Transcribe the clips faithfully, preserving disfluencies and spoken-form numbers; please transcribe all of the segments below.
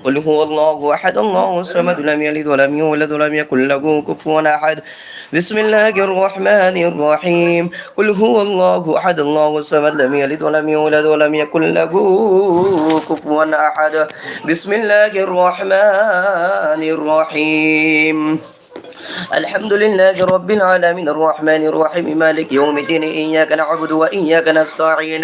قل هو الله أحد، الله الصمد، لم يلد ولم يولد ولم يكن له كفوا أحد. بسم الله الرحمن الرحيم. قل هو الله أحد، الله الصمد، لم يلد ولم يولد ولم يكن له كفوا أحد. بسم الله الرحمن الرحيم. الحمد لله رب العالمين، الرحمن الرحيم، مالك يوم الدين، إياك نعبد وإياك نستعين،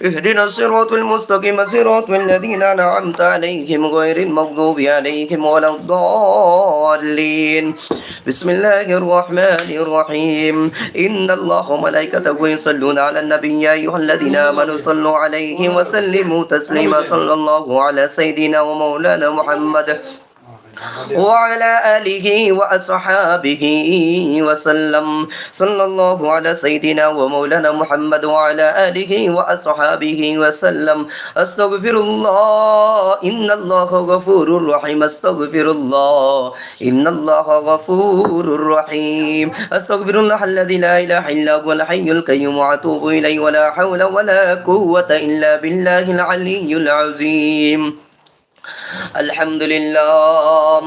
اهدنا الصراط المستقيم، صراط الذين أنعمت عليهم، غير المغضوب عليهم ولا الضالين. بسم الله الرحمن الرحيم. إن الله وملائكته يصلون على النبي، يا أيها الذين آمنوا صلوا عليه وسلموا تسليما. صلى الله على سيدنا ومولانا محمد وعلى آله وأصحابه وسلم. صلى الله على سيدنا ومولانا محمد وعلى آله وأصحابه وسلم. أستغفر الله، إن الله غفور رحيم. أستغفر الله، إن الله غفور رحيم. أستغفر الله الذي لا إله إلا هو الحي القيوم وأتوب إليه، ولا حول ولا قوة إلا بالله العلي العظيم. الحمد لله.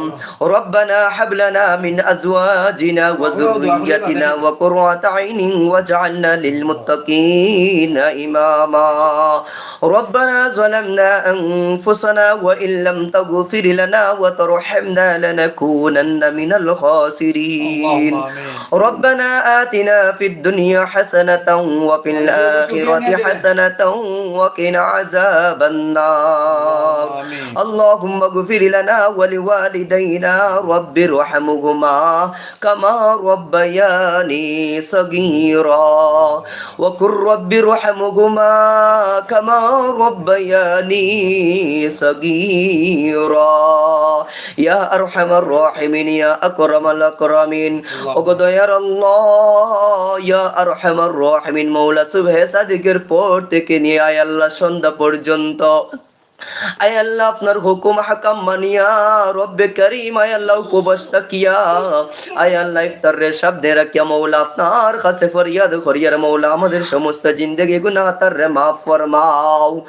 ربنا هب لنا من أزواجنا وذريتنا قرة أعين واجعلنا للمتقين إماما. ربنا ظلمنا أنفسنا وإن لم تغفر لنا وترحمنا لنكونن من الخاسرين. اللهم آمين. ربنا آتنا في الدنيا حسنة وفي الآخرة حسنة وقنا عذاب النار. آمين. اللهم اغفر لنا ولوالدينا، رب ارحمهما كما ربياني صغيرا. وقل رب ارحمهما كما ربياني صغيرا. ইয়া আরহামার রাহিমিন, ইয়া আকরামাল আকরামিন। আল্লাহ। ওগো দয়ার আল্লাহ, ইয়া আরহামার রাহিমিন, মওলা সুবহে সাদিকের পর থেকে নিয়া, আয় আল্লাহ, সন্ধ্যা পর্যন্ত, আয় আল্লাহ, আপনার হুকুম আহকাম মানিয়া, রব্বে করিম, আয় আল্লাহ, উপবাস থাকিয়া, আয় আল্লাহ, ইফতাররে সামনে রাখিয়া, মওলা, আপনার কাছে ফরিয়াদ করিয়ার, মওলা, আমাদের সমস্ত জিন্দেগি গুনাহ খাতারে মাফ ফরমাও।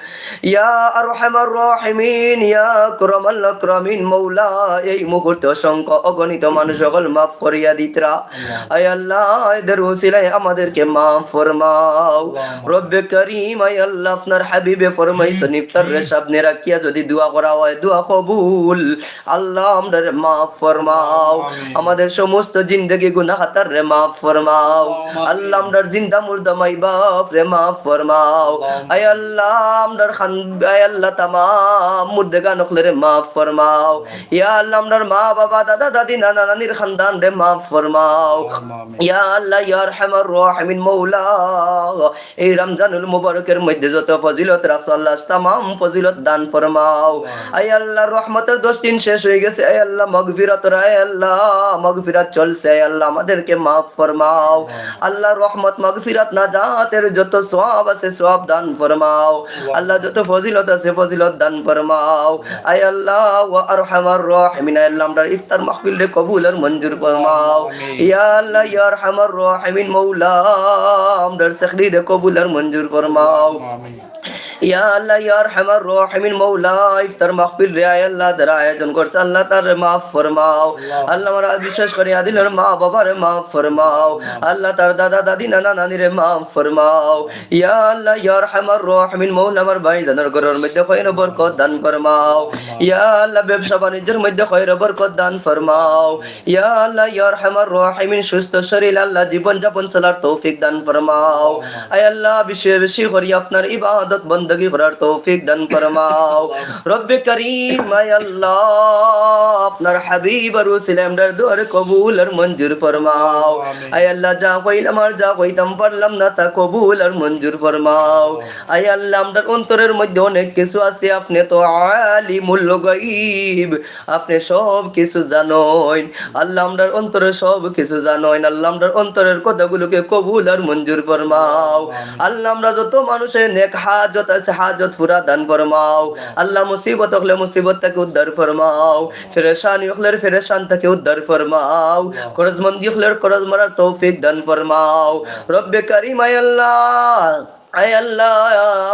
ইয়া আরহামার রাহিমিন, ইয়া আকরামাল আকরামিন, মওলা, এই মুহূর্তে অসংখ্য অগণিত মানুষ অকল মাফ করিয়া দিতরা। আয় আল্লাহ, এদের উসিলায় আমাদেরকে মাফ ফরমাও। রব্বে করিম, আয় আল্লাহ, আপনার হাবিবে ফরমাইছইন, ইফতাররে সামনে রাখিয়া যদি দোয়া করা হয়, দোয়া কবুল। আল্লাহ, আমরারে মাফ ফরমাও। আমিন। আমাদের সমস্ত জিন্দেগি গুনাহ খাতারে মাফ ফরমাও। আমিন। আল্লাহ, আমরার জিন্দা মুর্দা মাই বাপরে মাফ ফরমাও। আমিন। আয় আল্লাহ, আমরার খান-, আয় আল্লাহ, তামাম মুর্দেগান অকলরে মাফ ফরমাও। আমিন। ইয়া আল্লাহ, আমরার মা বাবা, দাদা দাদি, নানা নানির খানদানরে মাফ ফরমাও। আমিন। ইয়া আল্লাহ, ইয়া আরহামার রাহিমিন, মওলা, এই রমজানুল মুবারকের মধ্যে যত ফজিলত রাখছো আল্লাহ, তামাম ফজিলত দান ফরমাও। আয় আল্লাহ, রহমতের দশ দিন শেষ হয়ে গেছে, আয় আল্লাহ, মাগফিরাতর, আয় আল্লাহ, মাগফিরাত চলছে, আয় আল্লাহ, আমাদেরকে মাফ ফরমাও। আল্লাহ, রহমত, মাগফিরাত, নাজাতের যত সওয়াব আছে, সওয়াব দান ফরমাও। আল্লাহ, যত ফজিলত আছে, ফজিলত দান ফরমাও। আয় আল্লাহ, ওয়া আরহামার রাহিমিন, আয় আল্লাহ, আমরার ইফতার মাহফিলরে কবুল আর মঞ্জুর ফরমাও। আমিন। ইয়া আল্লাহ, ইয়া আরহামার রাহিমিন, মওলা, আমরার সেহরিরে কবুল আর মঞ্জুর ফরমাও। আমিন। ইয়া আল্লাহ, ইয়া আরহামার রাহিমিন, মওলা, ইফতার মাহফিলরে, আয় আল্লাহ, যারা আয়োজন করছে, আল্লাহ, তারে মাফ ফরমাও। আল্লাহ। আল্লাহ, আমরা বিশেষ করে আদিলর মা বাবারে মাফ ফরমাও। আল্লাহ, তার দাদা দাদি, নানা নানিরে মাফ ফরমাও। ইয়া আল্লাহ, ইয়া আরহামার রাহিমিন, মওলা, আমার ভাইজানর ঘরর মধ্যে খৈর বরকত দান ফরমাও। ইয়া আল্লাহ, ব্যবসা বাণিজ্যর মধ্যে খৈর বরকত দান ফরমাও। ইয়া আল্লাহ, ইয়া আরহামার রাহিমিন, সুস্থ শরীর, আল্লাহ, জীবন যাপন চলার তৌফিক দান ফরমাও। আয় আল্লাহ, বেশি বেশি করি আপনার ইবাদত বন্দেগি করার তৌফিক দান ফরমাও। রব্বে করিম, আয় আল্লাহ, আপনার হাবিবর উসিলায় আমরার দোয়ারে কবুল আর মঞ্জুর ফরমাও। আমিন। আয় আল্লাহ, যা কইলাম আর যা কইতাম পারলাম না, তা কবুল আর মঞ্জুর ফরমাও। আয় আল্লাহ, আমরার অন্তরের মধ্যে অনেক কিছু আছে, আপনি তো আলিমুল গাইব, আপনি সব কিছু জানইন। আল্লাহ, আমরার অন্তরে সব কিছু জানইন। আল্লাহ, আমরার অন্তরের কথাগুলোকে কবুল আর মঞ্জুর ফরমাও। আমিন। আল্লাহ, আমরা যত মানুষের নেক হাজত আছে, হাজত পুরা দান ফরমাও। আল্লাহ, মুসিবত অকলে মুসিবত থাকি উদ্ধার ফরমাও। পেরেশানি অকলের পেরেশান থাকি উদ্ধার ফরমাও। করজমন্দি অকলের করজ মারার তৌফিক দান ফরমাও। রব্বে করিম, আয় আল্লাহ, আয় আল্লাহ,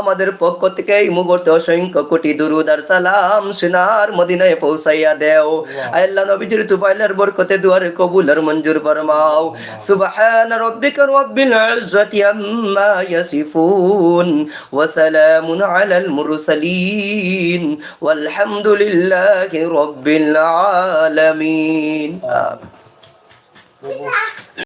আমাদের পক্ষ থেকে এই মুহূর্তে অসংখ্য কোটি দুরুদ আর সালাম সোনার মদিনায় পৌঁছাইয়া দেও। আয় আল্লাহ, নবীজির তুফাইলের বরকতে দুয়ারে কবুল আর মঞ্জুর ফরমাও। سبحان ربك رب العزة عما يصفون وسلام على المرسلين والحمد لله رب العالمين. آمين.